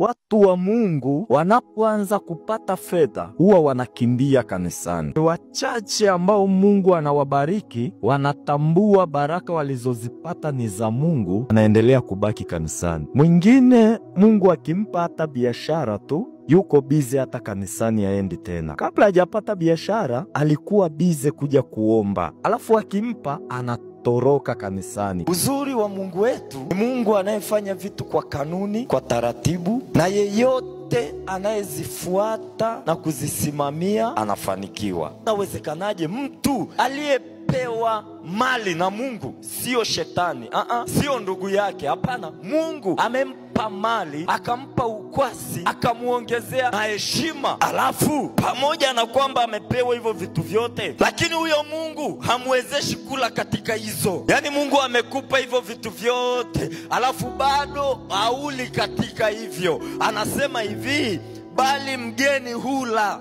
Watu wa Mungu wanapoanza kupata fedha huwa wanakimbia kanisani. Wachache ambao Mungu anawabariki wanatambua baraka walizozipata ni za Mungu, anaendelea kubaki kanisani. Mwingine Mungu akimpa hata biashara tu yuko bize, hata kanisani haendi tena. Kabla hajapata biashara alikuwa bize kuja kuomba, alafu akimpa anatoroka kanisani. Uzuri wa Mungu wetu ni Mungu anayefanya vitu kwa kanuni, kwa taratibu, na yeyote anayezifuata na kuzisimamia anafanikiwa. Inawezekanaje mtu aliyepewa mali na Mungu, sio shetani, sio ndugu yake, hapana, Mungu amempa mali, akampa ukwasi, akamuongezea na heshima, alafu pamoja na kwamba amepewa hivyo vitu vyote, lakini huyo Mungu hamwezeshi kula katika hizo. Yaani Mungu amekupa hivyo vitu vyote, alafu bado hauli katika hivyo. Anasema hivi, bali mgeni hula.